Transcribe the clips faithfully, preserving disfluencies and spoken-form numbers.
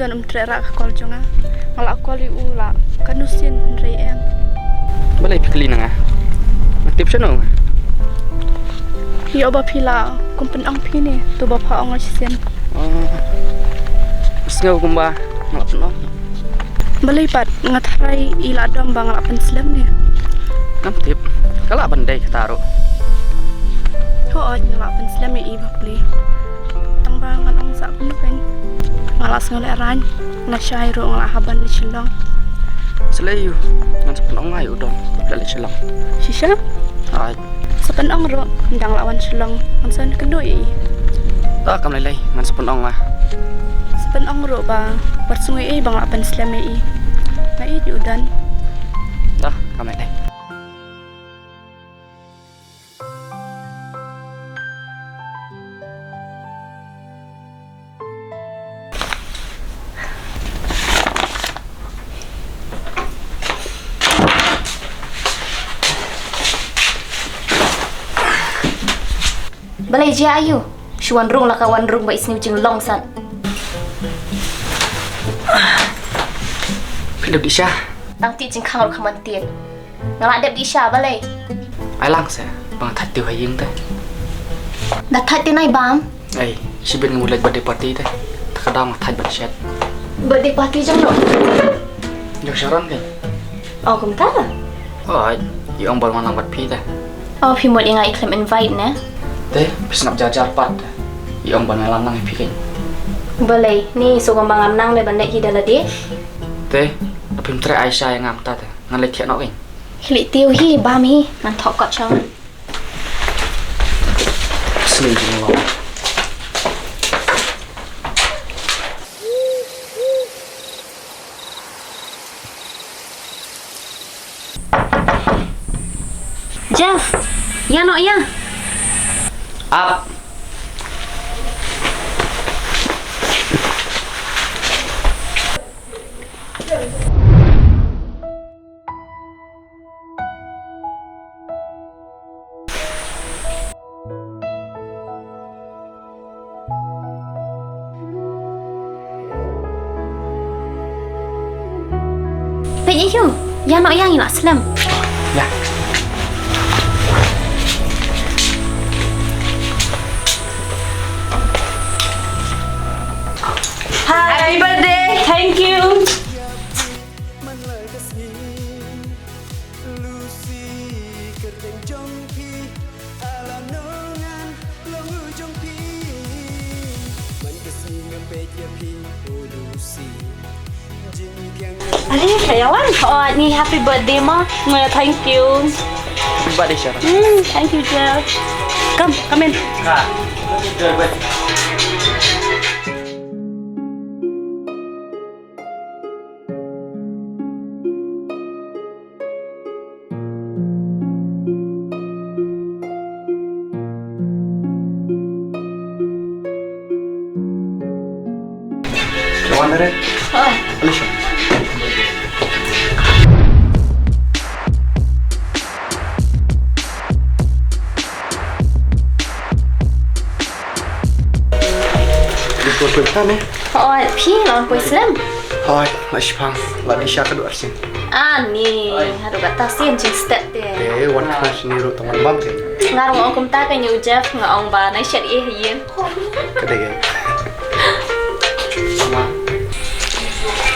Don um treh rah ka call jong nga. Nga la call ïa u la kano sien hynrei em. Balei phi kylli na nga? Nga tip shano nga? Ïoh ba phi la kum pynong phi ne, to ba pha ong nga shisien. Oh. Nga sngew kumba nga la pynong. Balei pat nga tharai i la dom ba nga la pynslem ne? Ngam tip. Ka lah ban dei kata ruh. Hooid nga la pynslem ïa i bapli. Tang ba ngan ong sa kumno kein. Nga la sngew lehraiñ. Nga shai ruh nga la hap ban leit Shillong. Sa leit ïa u. Ngan sa pynong nga ïa u don. Leit Shillong. Shisha? Hooid. Sa pynong ruh, ynda nga la wan Shillong, ngan sa kynduh ïa i. To, kam lei lei, ngan sa pynong nga. Sa pynong ruh ba, wat sngew ïa i ba nga la pynslem ïa i. Nga ïeit ïa u don. To, kam lei lei. Balei jia aïu? Shu wan rung la ka wan rung ba i sniew jinglong san. Phi dep dih sha? Tang ti jingkhang ruh ka man tied. Nga la dep dih sha balei? Ai lang se, ba nga thait tiew ha ïing te. Da thait te nai bam? Ei, shibit nga mut leit birthday party te. Te ka daw nga thait ban shet. Birthday party jong no? Jong Sharon kein. Oh, kumta? Oh, ai, i ong ba wan lang bad phi te. Oh, phi mut ïa nga i khlem invite ne? Te, phi sngap jar jar pat te. I ong ba wan lang lang ïa phi kein. Balei, ni so ba ngam nang le ban leit hi da lade? Te, da phim treh ai sha ïa nga mynta te. Ngan leit thiah noh kein. Khlieh tiew hi, bam hi, ngan thoh kot sha ngan. Slim jinglong. Jeff, ïa noh ïa. Ap. Peit ïa u, ïa noh ïa ngi la slem. Ïa. Happy birthday. Thank you. Lucy, kyrteng jong phi, a la nongan long u jong phi. Man ka sngi ngam peit ïa phi, oh Lucy. Jingphiang. Are, ka ïa wan. Oh, ni happy birthday mo. Nga, thank you. Happy birthday, Sharon. Hmm, thank you, Jeff. Come, come in. Ha. Ka wan dah re? Ah. Alicia. Dei poi slem ne? Hooid, phi la wan poi slem? Hooid, la shipang, la dih sha ka duh arsien. Ani, haduh katta sien jingstet te. Te, wan khana shini ruh tang wan bam te. Nga ruh nga ong kumta ka ïa u Jeff, nga ong ba nai shet ïa ha ïing. Ka dei ka.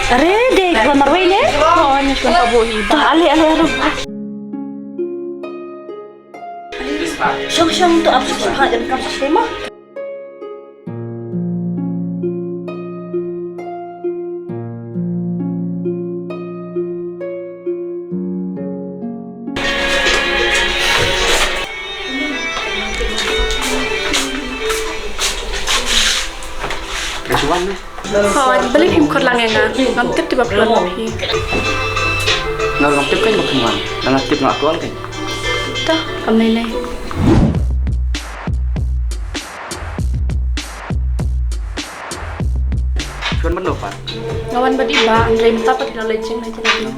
Are, dei ka marwei ne? Oh, ni shong ka bo hi ba. Ale, ale, ale. Shong, shong, to ap shong, shong, ha, dem kam shong, shong, ma. Ka shu wan ne? Hooid, balei phim khot lang ïa nga? Ngam tip te ba phi wan ma phi. Nga ngam tip kein ba phin wan. Nga tip nga call kein. To, kam lei lei. Phi wan bad no pat? Nga wan bad i bah, hynrei mynta pat ki la leit jing, leit jing.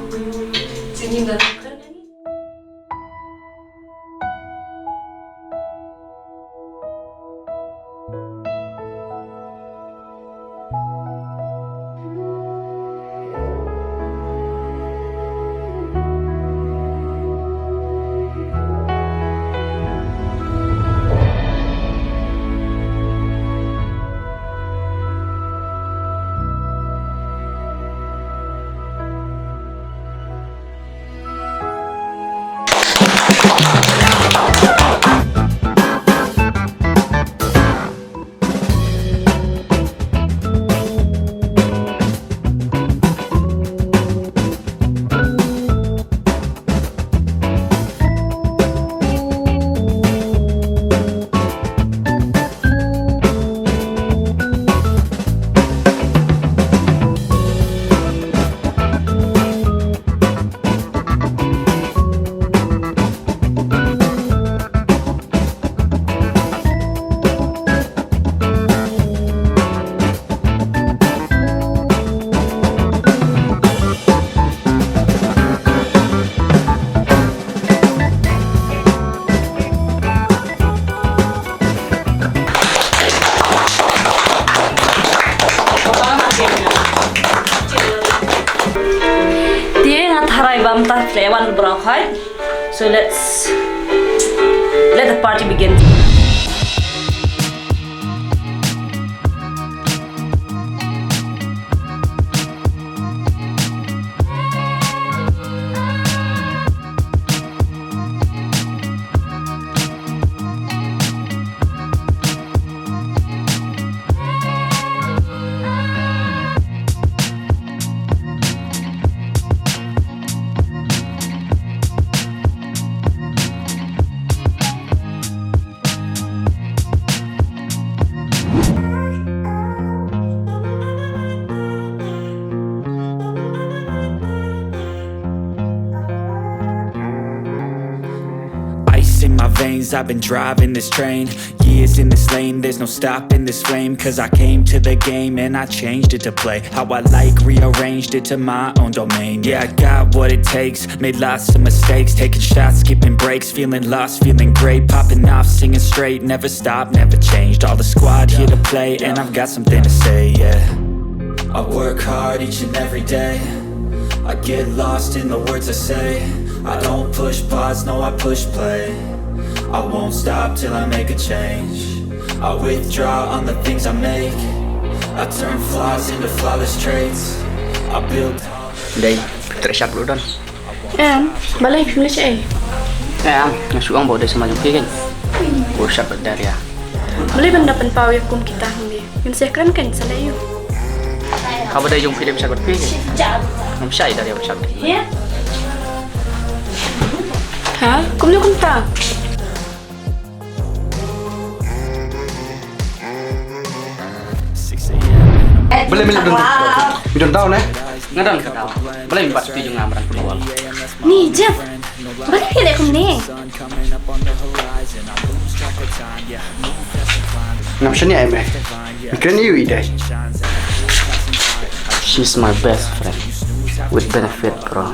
Hi. So let's let the party begin. Ice in my veins, I've been driving this train. Years in this lane, there's no stopping this flame. Cause I came to the game and I changed it to play how I like, rearranged it to my own domain. Yeah, I got what it takes, made lots of mistakes, taking shots, skipping breaks, feeling lost, feeling great, popping off, singing straight, never stop, never changed. All the squad here to play, and I've got something to say, yeah. I work hard each and every day. I get lost in the words I say. I don't push pause, no, I push play. I won't stop till I make a change. I withdraw on the things I make. I turn flaws into flawless traits. I build tall. Dei, treh shot bro don. Em, balei phim leh shaei? Em, nga shu ong ba u dei samla jong phi kein. Bro shot bad Daria. Balei ban da pynpaw ïa kum kita hangne? Ngin sa kren kein sa leh ïa u. Haba dei jong phi dei ba shot bad phi kein. Ngam shah ïa Daria ba shot bad phi. Ha? Kumno kumta? Balei me leh don? Me don daw ne? Nga don ka daw. Balei me bat shuti jong nga madan pynwal? Ni Jeff. Balei phi leh kumne? Ngam shaniah ïa me. Me kren ïa u i dei. She's my best friend with benefit, bro.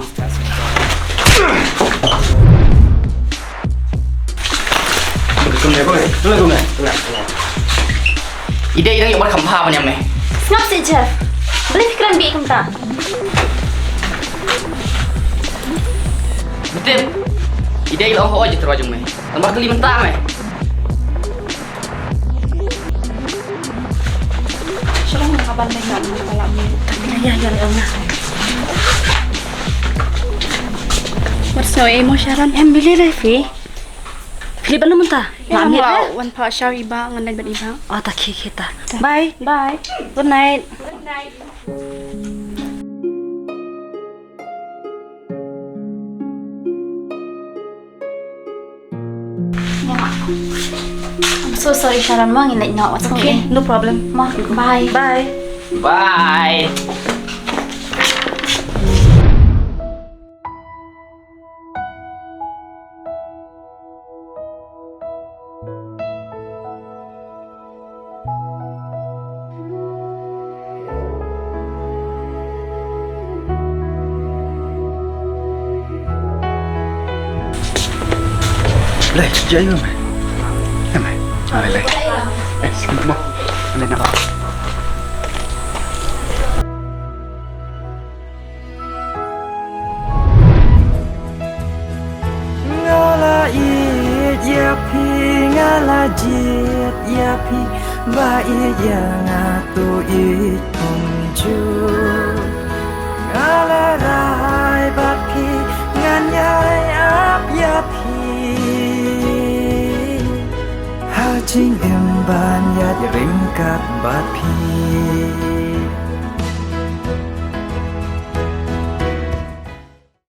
I dei i dang ïoh ban kham bha ban ïa me. Sngap seh Jeff. Balei phi kren beit kumta? Tip. I dei i la ong hooid ïa u trai jong me. Tang ba kylli mynta me. Shalom, nga ban dei nga ban la mi. Ya, ya, ya, ya. What's your emotion? Em, bili dei phi. Phi leh ban mynta. Ya, nga wan pha shaw i bah, ngan dei bad i bah. Oh, ta khie khie ta. Bye. Bye. Good night. Good night. I'm so sorry, Sharon. Ma, ngin leit noh. It's okay. Okay, no problem. Ma, bye. Bye. Bye. Leh, jai ngam. Ngam. Ale leh. Eh, sini mo. Ale na. Nga la ïeit ïa phi, nga la jied ïa phi, ba ïeit ïa nga to ïeit kumjuh. Nga la rai bad phi, ngan ïai ap ïa phi. Ha jingim ban ïaid ryngkat bad phi.